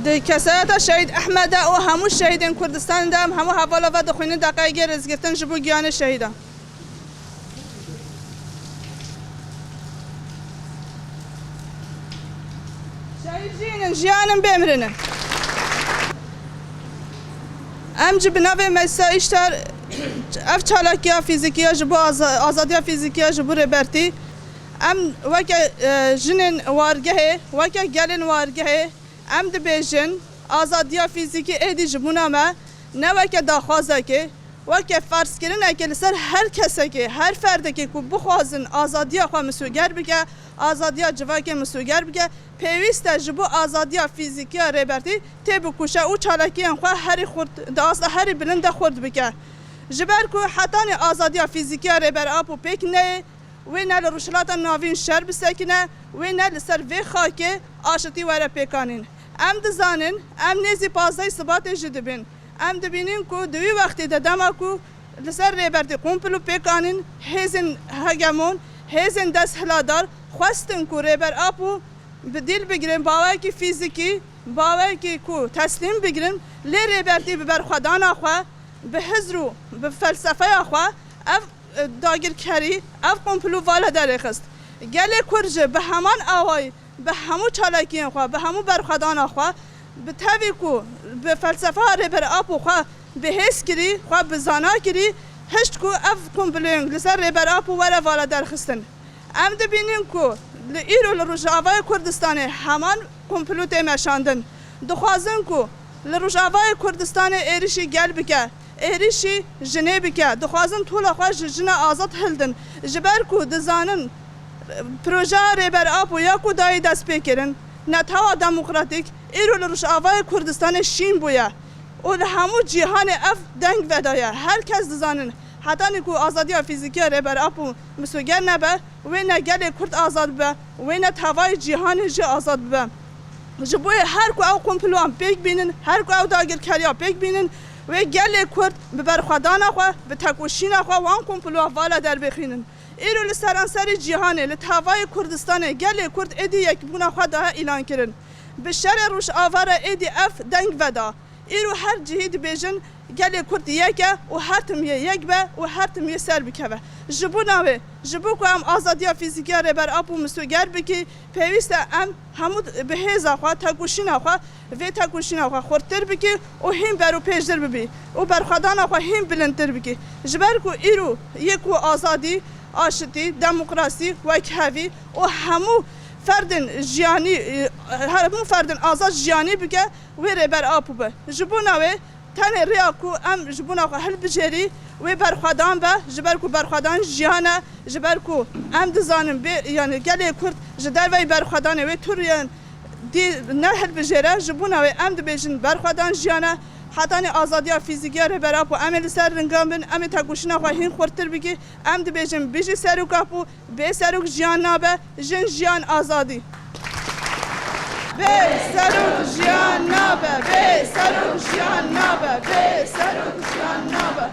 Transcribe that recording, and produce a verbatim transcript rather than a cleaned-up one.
Kesayeta Şehîd Ehmedê û hemû şehîdên Kurdistanê de em hemû hevala ve dixwînin deqeyekê rêzgirtin ji bo giyanê şehîdan. Şehîd jî in, jiyan in, bê mirin in. Em jî bi navê Meclisa Îştar ev çalakiya fîzîkî ya ji bo aza-, azadiya fîzîkî ya ji bo Rêbertî, em weke, e, jinên wargehê, weke gelên wargehê, em dibêjin, azadiya fîzîkî êdî ji bona me ne weke daxwazekê, weke ferzkirinekê li ser her kesekê, her ferdekê ku bixwazin azadiya xwe misûger bike, azadiya civakê misûger bike, pêwîst e ji bo azadiya fîzîkî ya Rêbertî têbikuşe û çalakiyên xwe herî xurt, di asta herî bilind de xurt bike. Ji ber ku hetanî azadiya fîzîkî ya Rêber Apo pêk neyê, wê ne li Rojhilata Navîn şer bisekine, wê ne li ser vê xakê aşitî were pêkanîn. Em dizanin, em nêzî pazdehê Sibatê jî dibin. Em dibînin ku di wî wextê de dema ku li ser Rêbertî komplo pêkanîn, hêzên hegemon, hêzên desthiladar xwestin ku Rêber Apo bi dîl bigirin, bi awayekî fîzîkî, bi awayekî ku teslîm bigirin, lê Rêbertî bi berxwedana xwe, bi hizr û bi felsefeya xwe ev, e, dagirkerî, ev komplo vala derêxist. Gelê Kurd jî bi heman awayî, bi hemû çalakiyên xwe, bi hemû berxwedana xwe, bi tevî ku bi felsefeya Rêber Apo xwe bi hêz kirî, xwe bi zana kirî, hişt ku ev komployên li ser Rêber Apo were vala derxistin. Em dibînin ku li îro li Rojavayê Kurdistanê heman komplo tê meşandin. Dixwazin ku li Rojavayê Kurdistanê êrişî gel bike, êrişî jinê bike. Dixwazin tola xwe ji jina azad hildin. Ji ber ku dizanin, projeya Rêber Apo ya ku dayê destpêkirin, netewa demokratîk, îro li Rojavayê Kurdistanê şîn bûye û li hemû cîhanê ev deng vedaye. Her kes dizanin, hetanî ku azadiya fîzîkî ya Rêber Apo misûger nebe, wê ne gelê Kurd azad bibe, wê ne tevayê cîhanê jî azad bibe. Ji bo yê her ku ew komploan pêk bînin, her ku ew dagirkeriya pêk bînin, wê gelê Kurd bi berxwedana xwe, bi tekoşîna xwe wan komploa vala derbêxînin. Îro li seranserê cîhanê, li tevayê Kurdistanê gelê Kurd êdî yekbûna xwe daye îlankirin. Bi şerê Rojava re êdî ev deng veda. Îro her cihî dibêjin, gelê Kurd yek e û her tim yê yek be û her tim yê ser bikeve. Ji bona wê, ji bo ku em azadiya fîzîkî ya Rêber Apo misûger bikî, pêwîst e em hemû bi hêza xwe, tekoşîna xwe, vê tekoşîna xwe xurttir bikî û hîn berûpêştir bibî û berxwedana xwe hîn bilindtir bikî. Ji ber ku îro yê ku azadî, aşitî, demokrasî, wekhevî û hemû ferdên jiyanî, hemû ferdên azad jiyanî bike, wê Rêber Apo be. Ji bona wê tenê rêya ku em ji bona xwe hilbijêrî, wê berxwedan be, ji ber ku berxwedan jiyan e, ji ber ku em dizanin bê, yanî gelê Kurd ji derveyî berxwedanê wê tu rêyan dî ne hilbijêre, ji bona wê em dibêjin berxwedan jiyan e, hetanî azadiya fîzîkî ya Rêber Apo em ê li ser lingan bin, em ê tekoşîna xwe hîn xurttir bikî, em dibêjin bijî Serok Apo, Bê serok jiyan nabe, jin jiyan azadî. Bê serok jiyan nabe, bê serok jiyan nabe, bê serok jiyan nabe.